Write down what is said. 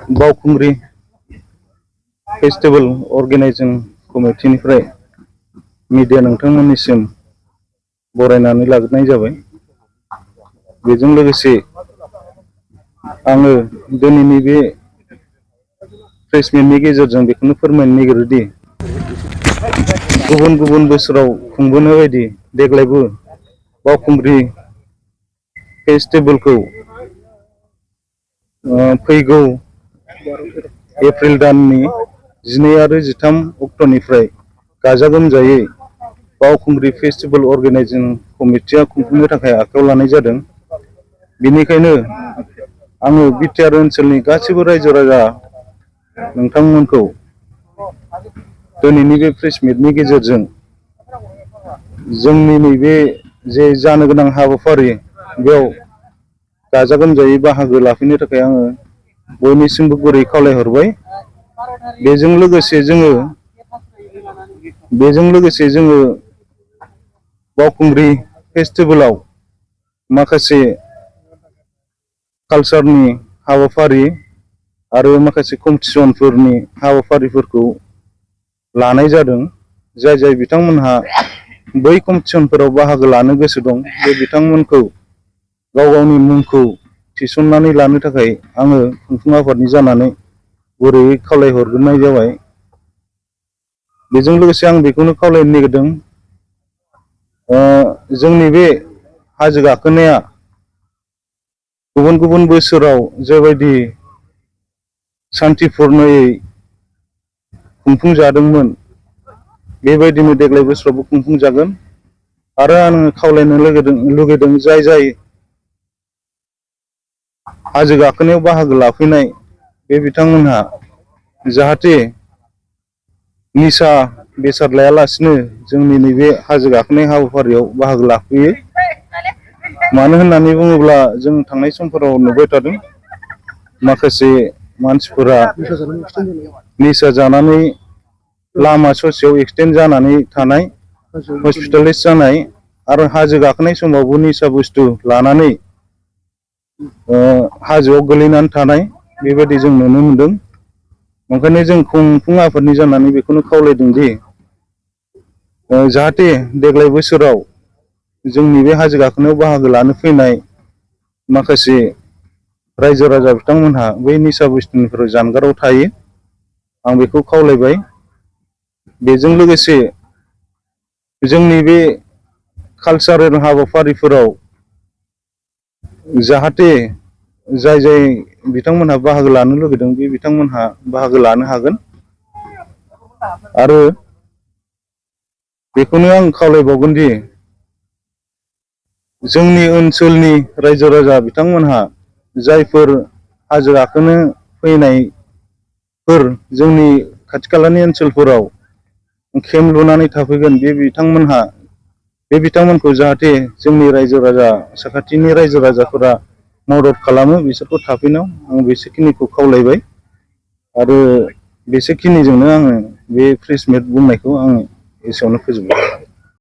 बावखुंग्रि festival अर्गेनाइजिं कमिटिनिफ्राय media नोंथांमोननिसिम बरायनानै लाग्रोनाय जाबाय। बेजों लोगोसे आङो दिनैनि बे प्रेस मिटनि गेजेरजों बेखौनो फोरमायनो नागिरोदि गुबुन गुबुन बोसोराव खुंबोनाय बायदि देग्लायबो बावखुंग्रि फेस्टिवलखौ फैगौ एप्रिल दाननि 12 आरो 13 अक्ट'निफ्राय गाजा गोमजायै बावखुंग्रि फेस्टिवल अर्गेनाइजिं कमिटिया खुंफुंनो थाखाय आखायाव लानाय जादों। बेनिखायनो आङो बिटिआर ओनसोलनि गासैबो रायजो राजा नोंथांमोनखौ दिनैनि बे प्रेस मिटनि गेजेरजों जोंनि नैबे जे जानो गोनां हाबाफारि बेयाव गाजा गोमजायै बाहागो लाफैनो थाखाय आङो बयनिसिमबो गुरै खावलायहरबाय। बेजों लोगोसे जोङो बावखुंग्रि फेस्टिवलाव माखासे कालचारनि हाबाफारि आरो माखासे कम्पिटिशनफोरनि हाबाफारिफोरखौ लानाय जादों। जाय जाय बिथांमोनहा बै कम्पिटिशनफोराव बाहागो लानो गोसो दं बे बिथांमोनखौ गाव गावनि मुंखौ थिसननानै लानो थाखाय आङो खुंफुं आफादनि जानानै गुरैयै खावलायहरग्रोनाय जाबाय। बेजों लोगोसे आं बेखौनो खावलायनो नागिरदों, जोंनि बे हाजो गाखोनाया गुबुन गुबुन बोसोराव जेबायदि सान्तिपुर्नयै खुंफुंजादोंमोन बेबायदिनो देग्लाय बोसोरावबो खुंफुंजागोन। आरो आङो खावलायनो लुगैदों जाय जाय हाजो गाखोनायाव बाहागो लाफैनाय बे बिथांमोनहा जाहाथे निसा बेसाद लायालासिनो जोंनि नैबे हाजो गाखोनाय हाबाफारियाव बाहागो लाफैयो। मानो होननानै बुङोब्ला जों थांनाय समफोराव नुबाय थादों माखासे मानसिफोरा निसा जानानै लामा ससेयाव एक्सिडेन्ट जानानै थानाय, हस्पिटालाइज जानाय आरो हाजो गाखोनाय समावबो निसा बुस्थु लानानै हाजोआव गोलैनानै थानाय बेबायदि जों नुनो मोनदों। ओंखायनो जों खुंफुं आफादनि जानानै बेखौनो खावलायदों दि जाहाथे देग्लाय बोसोराव जोंनि बे हाजो गाखोनायाव बाहागो लानो फैनाय माखासे रायजो राजा बिथांमोनहा बै निसा बुस्थुनिफ्राय जानगाराव थायो, आं बेखौ खावलायबाय। बेजों लोगोसे जोंनि बे कालचारेल हाबाफारिफोराव जाहाथे जाय जाय बिथांमोनहा बाहागो लानो लुबैदों बे बिथांमोनहा बाहागो लानो हागोन। आरो बेखौनो आं खावलायबावगोन दि जोंनि ओनसोलनि रायजो राजा बिथांमोनहा जायफोर हाजो गाखोनो फैनायफोर जोंनि खाथि खालानि ओनसोलफोराव केम्प लुनानै थाफैगोन बे बिथांमोनखौ जाहाथे जोंनि रायजो राजा साखाथिनि रायजो राजाफोरा मदद खालामो बिसोरखौ थाफैनायाव, आं बेसेखिनिखौ खावलायबाय। आरो बेसेखिनिजोंनो आङो बे प्रेस मिट बुंनायखौ आङो एसेयावनो फोजोबबाय।